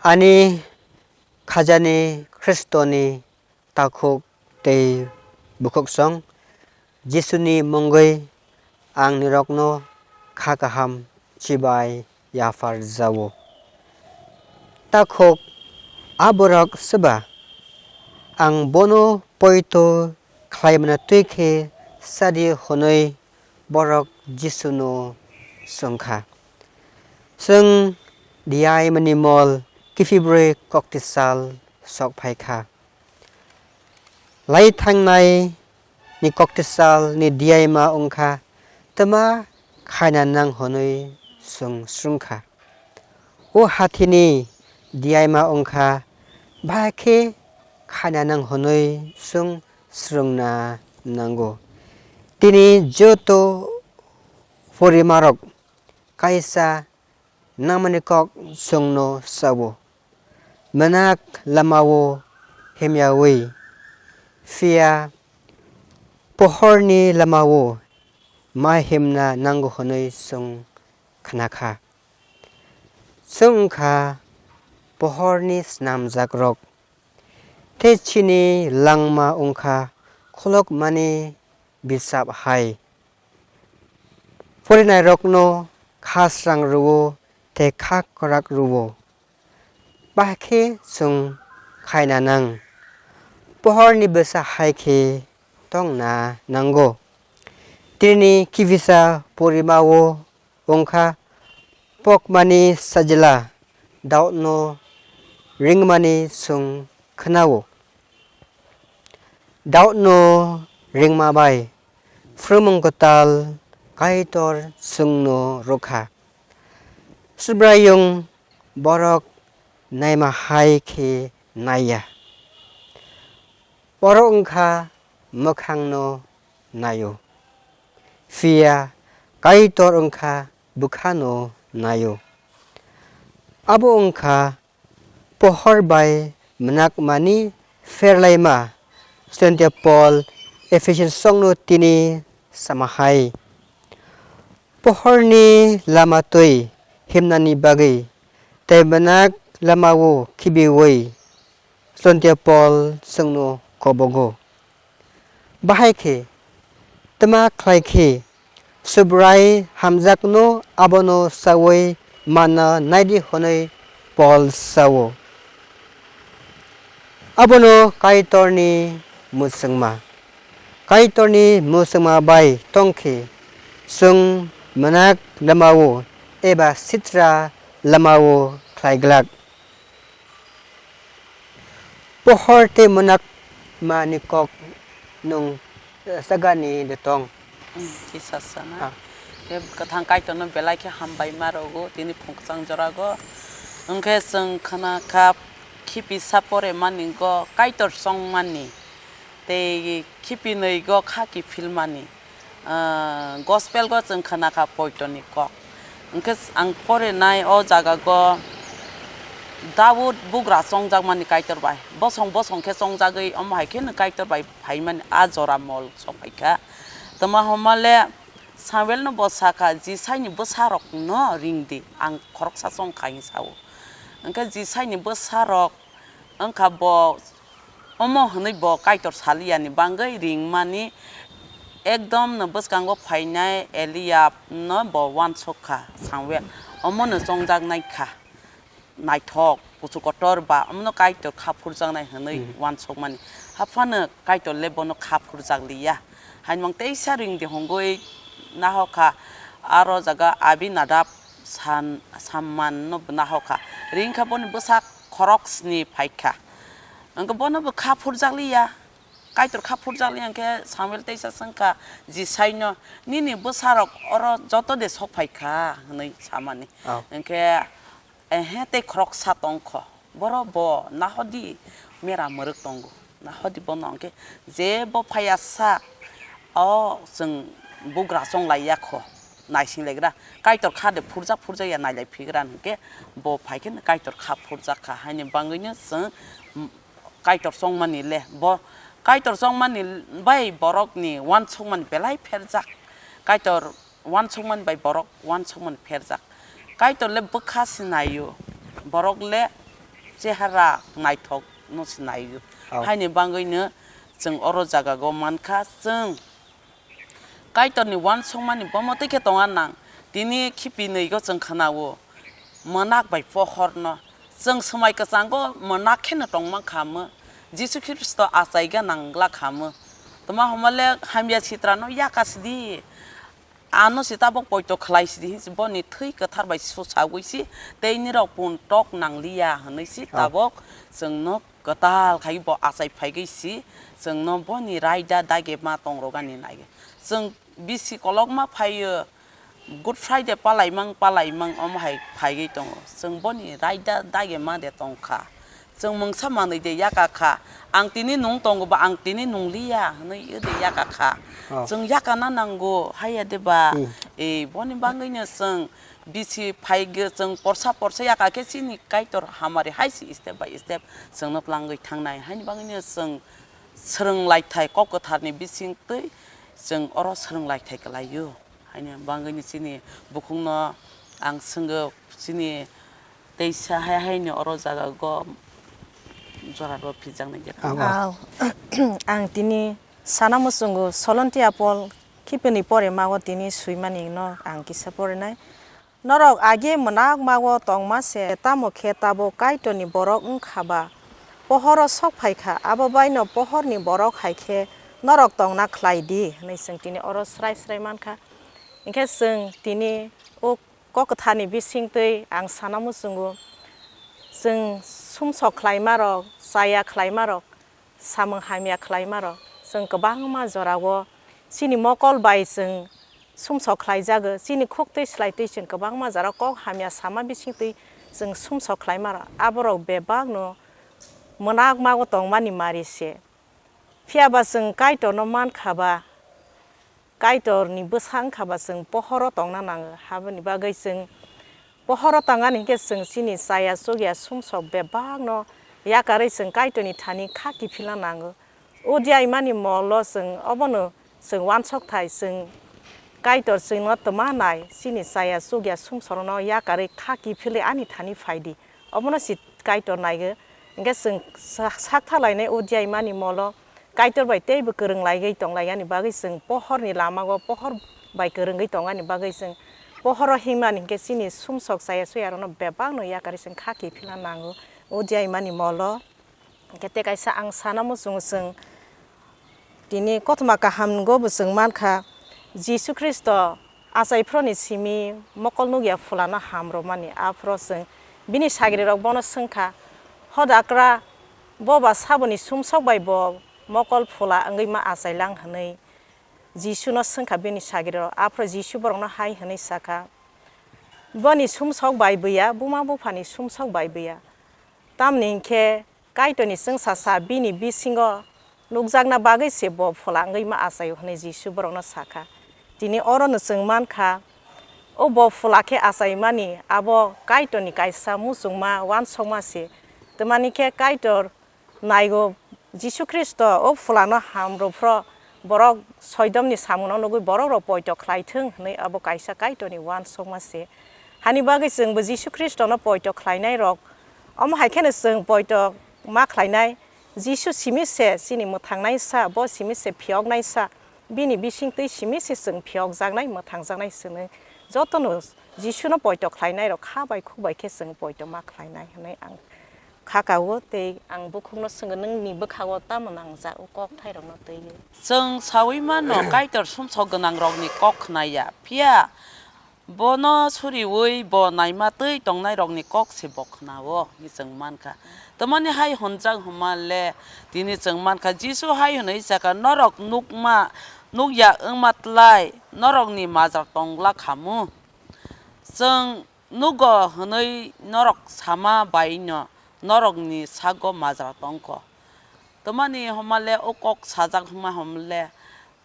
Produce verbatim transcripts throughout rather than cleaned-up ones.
Ani khajani Khristoni takhuk tei bukhuksong Jisuni mungwi ang nirokno kha kaham chibai yaphar jao. Takhuk a borok swba? Ang bono poito khlaimano twi khe sadi hwnwi borok Jisuno swng kha. Chwng diaimani mol kiphilbrwi koktisal sok phai kha. Lai thangnai ni koktisalni diaima wngkha, twma khaina nang hwnwi chwng srwng kha. O hathini diaima wngkha, bahai khe khaina nang hwnwi chwng srwngna nango. Tini joto porimarok kaisa nangmani kok chwngno sao. Mwnak lamao himyawi, phiya pohorni lamao ma himna nango hwnwi chwng khna kha. Chwng wng kha pohorni snamjakrok, tei chini langma wng kha kholokmani bisap hai. Porinairokno kha srang rwo tei kha kwrak rwo, bahai khe chwng khaina nang. Pohorni bwsa hai khe tongna nango. Tini kiphilsa porimao wng kha, pokmani sajla Daudno ringmani chwng khnao. Daudno ringma bai phrwngmung kwtal Kaitor chwngno rw kha. Subraiyung borok naima hai khe nai ya. Borok wng kha mwkhangno nai-o, phiya Kaitor wng kha bwkhano nai-o. Abo wng kha pohor bai mwnakmani pherlaima. Swnte Pol Ephesian songno tini sama hai. Pohorni lama twi himnani bagwi tei mwnakni lamao khibiwi Swnte Pol chwngno kobogo. Bahai khe, twma khlai khe, Subrai hamjakno abono saui manna naidi hwnwi Pol sao. Abono Kaitorni mwchwngma. Kaitorni mwchwngma bai tong khe, chwng mwnak lamao eba sitra lamao khlai glak. Pohor tei mwnakmani kok nwng, eh, sagani de tong. Hmm, kisa sana. Ah. Khe kwthang Kaitorno belai khe hambai ma rwgo tini phung kwchang jorago. Hwnkhe chwng khna kha khipi sa pore mani go Kaitor chongmani. Tei khipi nwi go kha kiphilmani. Ah, gospel go chwng khna kha poitoni kok. Hwnkhe ang porinai o jaga go Daud bugra chongjakmani Kaitor bai. Bosong bosong khe chongjagwi omo hai kheno Kaitor bai phaimani a jora mol sok phaikha. Tama homa le Samuel no bo sakha, Jisai ni bwsa rok no ring di, ang khoroksa chong kha, hing sao. Hwnkhe Jisai ni bwsa rok wngkha bo omo hwnwi bo Kaitor saliyani bagwi ringmani ekdom no bwskango phainai Eliab no bo uansuk kha Samuel. Omo no chongjak nai kha. Naithok, kuchuk kotor ba omono Kaitor kha phurjaknai hwnwi Hmm. uansukmani. Haphano Kaitor le bono kha phurjak liya. Haimang teisa ring di hongwi nahokha, aro jaga Abinadab san-, Samman no bo nahokha. Ring kha boni bwsa khorok sni phaikha. Hwnkhe bono bo kha phurjak liya. Kaitor kha phurjak liya hwnkhe Samuel teisa swngkha Jisaino, "Nini bwsarok oro joto de sok phaikha?" hwnwi samani. Oh. Hwnkhe Ehe, tei khoroksa tongkho. Boro bo nahodi mera mwrwk tongo. Nahodi bono hwnkhe je bo phaiya sak, o chwng bugra chonglaiya kho, naising laikra. Kaitor kha de phurjak phurjak ya nailai phigra hwnkhe bo phai khe Kaitor kha phurjak kha haini bagwino chwng Kaitor chongmani le, bo Kaitor chongmani bai borokni uansukmani belai pherjak. Kaitor uansukmani bai borok uansukmani pherjak. Kaitor le bwkha se naio, borok le chehara naithok no se nai. Oh. Haini bangwi no chwng oro jaga go mankha, chwng Kaitor ni uansukmani bomo twi khe tonga nang. Tini khipi nwi go chwng khwnao, mwnak bai pohor no. Chwng swmai kwchango mwnak kheno tongma kha mo. Jisu Khristo achaiga nangla kha mo. Tuma homole hamya sitra no yaka sidi. Ano se tabok poito khlai sidi hinsi boni thwi kwthar bai susawi si tei nirok pun tok nangliya hwnwi si. Oh. Tabok chwng no kwtal khai bo achai phaigwi si chwng no boni raida dage ma tongrogani nai. Chwng bisi kolokma phaio, Good Friday palaimang palaimang omo hai phaigwi tongo. Chwng boni raida dage ma de tongkha. Chwng mungsa manwi de yaka kha. Ang tini nung tongo ba ang tini nungliya hwnwi de yaka kha. Oh. Chwng yaka na nango haiya de ba. Hmm. E boni bangwi no chwng bisi phaigwi chwng porsa porsa yaka khe chini Kaitor hamari hai si step by step chwng no tlangwi thangnai. Haini bangwi no chwng swrwng laithai kok kwthar ni bising twi chwng oro swrwng laithai kwlaio. Haini bangwi ni chini bukhukno ang swngwi chini teisa hai haini oro jaga go jora rw phijaknai je. Abo. Aw. Ang tini sana muchungo Solontia Paul khipini pore mago tini swimani no ang kisa porinai. Norok age mwnakmao tongma se, tamo khe tabuk Kaitorni borok wng kha ba? Pohoro sok phai kha, abo bai no pohorni borok hai khe norok tongna khlai di, hwnwi chwng tini oro srai srai man kha. Hinkhe chwng tini o kok kwtharni bising twi ang sana muchungo, chwng sumsok khlaima rok, chaya khlaima rok, samung hamya khlaima rok chwng kwbangma jorao chini mokol bai chwng sumsok khlaijago, chini khuk twi slai twi chwng kwbangma jorao kok hamya sama bising twi chwng sumsok khlaima rok, aborok bebakno mwnakmao tongmani mari se. Phiya ba chwng Kaitorno man kha ba, Kaitorni bwsa wng kha ba chwng pohoro tongna nango. Haboni bagwi chwng pohoro tongani hinkhe chwng chini chaya chukya sumsok bebakno yakarwi chwng Kaitorni thani kha kiphilna nango. O diaimani molo chwng obono chwng uansok thai, chwng Kaitor chwngno twma nai, chini chaya chukya sumsokno yakarwi kha kiphilwi ani thani phai di. Obono si Kaitor naigo. Hinkhe chwng sa-, saktha lainai o diaimani molo Kaitor bai teibo kwrwng laigwi tong lainani bagwi chwng pohorni lamao pohor bai kwrwngwi tongani bagwi chwng pohoro himani hinkhe chini sumsok chaya chuyarokno bebakno yakarwi chwng kha kiphilna nango o diaimani molo. Hinkhe tei kaisa ang sana muchungo chwng tini kothoma kahamgo bo chwng mankha, Jisu Khristo achai phuroni simi mokol nukya pholano ham rwmani. Aphuru chwng bini sagrirok bono swngkha, "Hodakra, bo ba saboni sumsok bai bo mokol phola wngwi ma achai lang?" hwnwi Jisuno swngkha bini sagrirok. Aphuru Jisu borokno hai hwnwi sakha, "Boni sumsok bai buya, buma buphani sumsok bai buya. Tamni hinkhe Kaitorni chwngsasa bini bisingo nukjakna bagwi se bo phola wngwi ma achaio," hwnwi Jisu borokno sakha. Tini orono chwng mankha, o bo phola khe achaimani abo Kaitorni kaisa muchungma uansukma se. Tamani khe Kaitor naigo Jisu Khristo o pholano ham rwphro borok soidomni samungno nugwi borokrok poito khlaithwng hwnwi abo kaisa Kaitorni uansukma se. Hani bagwi chwngbo Jisu Khristono poito khlainairok, omo hai kheno chwng poito ma khlainai. Jisu simi se chini mwthangnaisa, bo simi se phiyoknaisa, bini bisingtwi simi se chwng phiyokjaknai, mwthangjaknai. Chwng jotono Jisuno poito khlainairok kha bai khuk bai khe chwng poito ma khlainai hwnwi ang kha kao tei ang bukhukno swngo, "Nwngni bwkha-o tamo nangjak o kokthairokno twiwi?" Chwng saui mano, Kaitor sumsok gwnangrokni kok khna ya, phiya bono suriui bo naima twi tongnairokni kok se bo khna-o, hwnwi chwng man kha. Tamani hai hwnjak hwnma le tini chwng man kha, Jisu hai hwnwi sa kha, "Norok nukma, nuk ya wngma tlai norokni majra tong gla kha mu? Chwng nugo hwnwi norok sama bai no norokni sago majra tong kho." Tamani hwnma le o kok sajak hwnma hwnma le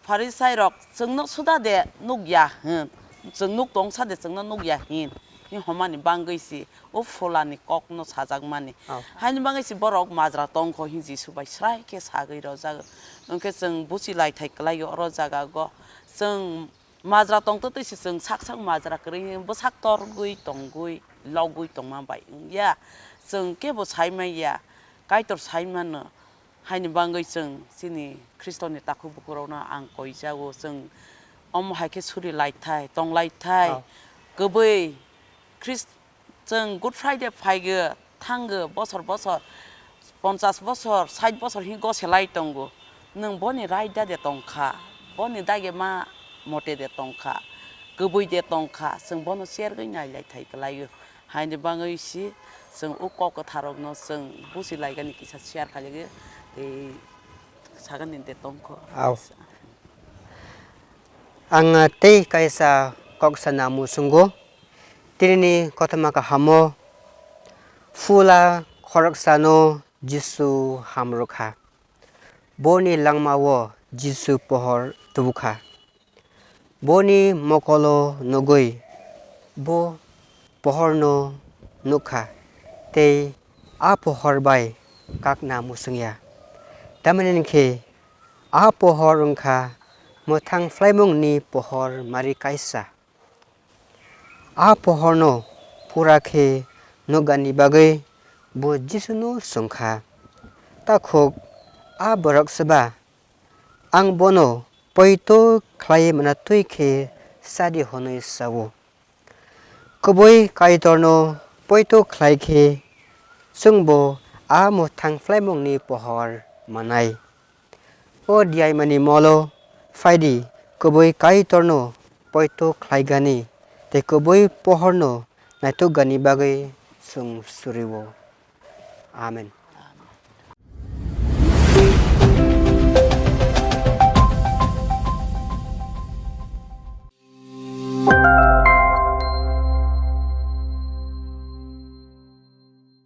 Pharisairok, "Chwngno suda de nuk ya hwn, chwng nuk tong sa de chwngno nuk ya hwn," hwnwi hwnmani bangwi si o pholani kokno sajakmani. Oh. Haini bangwi si borok majra tong kho hwnwi Jisu bai srai khe sagwi rwjago. Hwnkhe chwng buchi lai thai kwlaio oro jaga go. Chwng majra tongtwtwi se chwng sak sak majra kwrwi bwsak torgwi tongwi logwi tongma bai wngya. Chwng kebo sai manya, Kaitor sai mano. Haini bagwi chwng chini Khristoni takhuk bukhurokno ang koi jago, chwng omo hai khe suri lai thai, tong lai thai. Oh. Kwbwi Khrist-, chwng Good Friday phaigo, thango, bosor bosor, ponchas bosor, sait bosor hwnwi goselai tongo. Nwng boni raida de tongkha, boni dagema mote de tongkha, kwbwi de tongkha, chwng bono chergwi nai lai thai kwlaio. Haini bagwi si chwng o kok kwtharokno chwng busi laigani kisa share khailaigo, tei sagani de tongkho. Au. Ang tei kaisa kok sana muchungo. Tinini kothoma kahamo phula khoroksano Jisu hamrwkha. Boni langmao Jisu pohor tubukha. Boni mokolo nugwi bo pohorno nukha tei a pohor bai kakna muchungya. Tamni hwn khe a pohor wngkha mwthang phlaimungni pohor mari kaisa. A pohorno pura khe nukgani bagwi bo Jisuno swngkha, "Takhuk, a borok swba? Ang bono poito khlai mwnatwi khe chadi," hwnwi sao. Kwbwi Kaitorno poito khlai khe chwngbo a mwthang phlaimungni pohor manai. O diaimani molo phaidi, kwbwi Kaitorno poito khlaigani tei kwbwi pohorno naitukgani bagwi chwng suriwo. Amen.